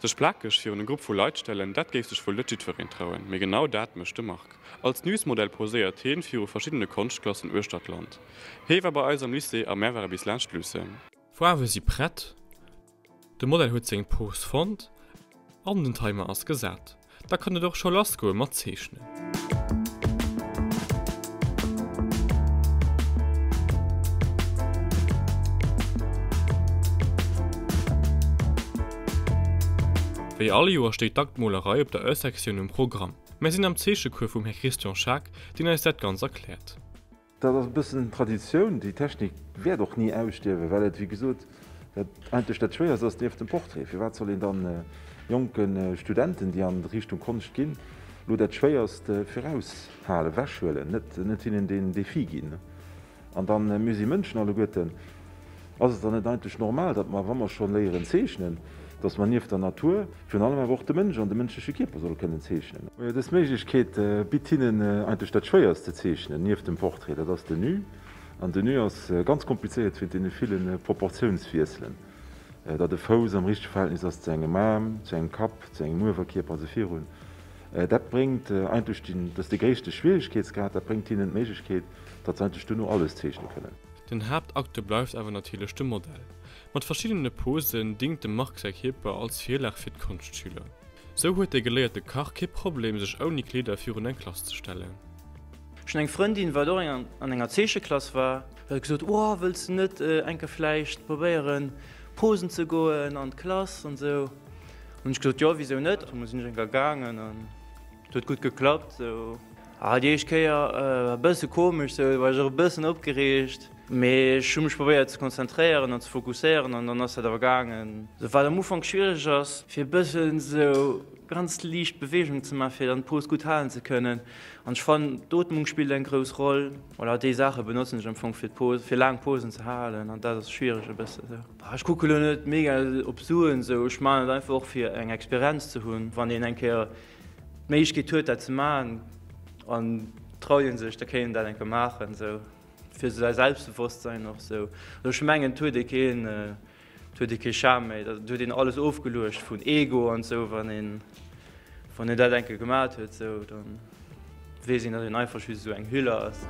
Sech plakeg virun e Grupp vu Leit stellen, dat géif sech wuel net jiddwereen trauen. Mee genau dat mécht de Marc. Als Nüsmodell poséiert heen viru verschiddene Konschtklassen uechter d'Land. Hee war bei eis am Lycée a mär ware bis laanscht luussen. D'Faarwe si prett, de Modell huet seng Pose fonnt an den Timer ass gesat. Da kann et och scho lass goe mat zeechnen. Wéi all Joer steet d'Aktmolerei op der Ë-Sektioun um Programm. Mär sinn am Zeechecours vum Här Christian Schaack, deen eis dat Ganz erkläert. Dat ass e bëssen Traditioun. Déi Technik wäert och ni ausstierwen, well et, wéi gesot, dat eigentlech dat Schwéierst ass nieft dem Portrait. Firwat soll een dann jonke Studenten, déi an Richtung Konscht ginn, elo dat Schwéierst viraushalen, ewechhuelen, net, net hinnen deen Défi ginn? An dann, mir si Mënschen alleguerten, ass et dann net eigentlech normal, datt mer, wa mer schonn léieren zeechnen, datt mer nieft der Natur virun allem awer och de Mënsch an de mënschleche Kierper solle kënnen zeechnen? Dës Méiglechkeet bitt hinnen eigentlech dat Schwéierst ze zeechnen, nieft dem Portrait, dat ass den Nu. An den Nu ass ganz komplizéiert wéint deene ville Proportiounswiesselen, datt e Fouss am richtege Verhältnis ass zu engem Aarm, zu engem Kapp, zu engem Uewerkierper a sou virun. Dat bréngt eigentlech, dat ass de gréisste Schwieregkeetsgrad, dat bréngt hinnen d'Méiglechkeet, datt se eigentlech duerno alles zeechne kënnen. Den Haaptacteur bleift awer natierlech de Modell. Mat verschiddene Posen dingt dem Marc säi Kierper als Virlag fir d'Konschtschüler. Sou huet de geléierte Kach kee Problem sech ouni Kleeder virun eng Klass ze stellen. Ech hunn eng Frëndin wat och an enger Zeecheklass war, huet gesot, oh wëlls de net eng Kéier vläicht probéieren posen ze goen an d'Klass an esou. Hunn ech gesot, jo wisou net. An du sinn ech eng Kéier gaangen an et huet gutt geklappt esou. Ah déi éischt Kéier war e bësse komesch esou, war ech och e bëssen opgereegt, mee ech hu mech probéiert ze konzentréieren an ze fokusséieren an dann ass dat awer gaangen. Esou wat am Ufank schwiereg ass, fir e bëssen esou ganz liicht Beweegung ze maachen, fir dann d'Pose gutt halen ze kënnen. An ech fannen d'Ootmung spillt eng grouss Roll. Voilà, déi Saache benotzen ech am Fong fir d'Pose, fir laang Posen ze halen an dat ass schwiereg e bësse esou. Ech kucke lo net mega op Suen esou, ech maachen et einfach och fir eng Experienz ze hunn, wann een eng Kéier d'Méiglechkeet huet dat ze maachen an traut een sech, da kéint een dat eng Kéier maachen esou fir säi Selbstbewosstsein och esou. Also ech mengen et huet ee keen, et huet ee kee Scham méi, et huet een alles ofgeluecht vun Ego an esou, wann een, wann een dat eng Kéier gemaat huet esou, dann weess een, datt een einfach just esou eng Hülle ass.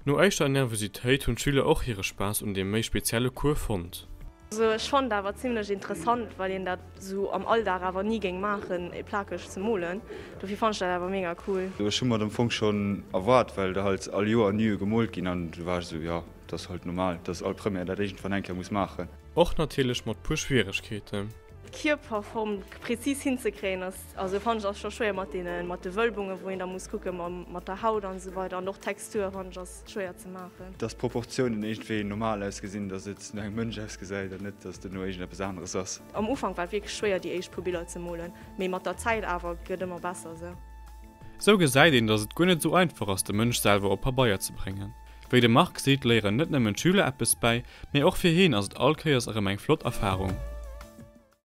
No éischter Nervositéit hunn d'Schüler och hire Spaass un deem méi spezielle Cours fonnt. Also ech fannen dat awer zimlech interessant, well een dat sou am Alldag awer ni géing maachen, e plakeg ze molen. Dofir fannen ech dat awer mega cool. Ech hu mer et am Fong schonn erwaart, well der halt all Joer Nue gemoolt ginn an du war ech esou, jo, et ass halt normal, dass all Première dat iergendwann eng Kéier muss maachen. Och natierlech mat puer Schwieregkeeten. D'Kierperform präzis hinzekréien ass, also fannen ech ass scho schwéier mat deenen, mat de Wölbungen, wou een da muss kucken, mat der Haut an esou weider an och d'Textur fannen ech ass schwéier ze maachen. Dass d'Proportiounen iergendwéi normal ausgesinn, dass et no engem Mënsch ausgesäit an net, dass et no iergendeppes aneres ass. Am Ufank war et wierklech schwéier déi éischt puer Biller ze molen, mee mat der Zäit awer gëtt ëmmer besser sou. Sou gesäit een, dass et guer net sou einfach ass de Mënsch selwer op Pabeier ze bréngen. Wéi de Marc seet, léieren net nëmmen d'Schüler eppes bäi, mee och fir heen ass et all Kéiers erëm eng flott Erfarung.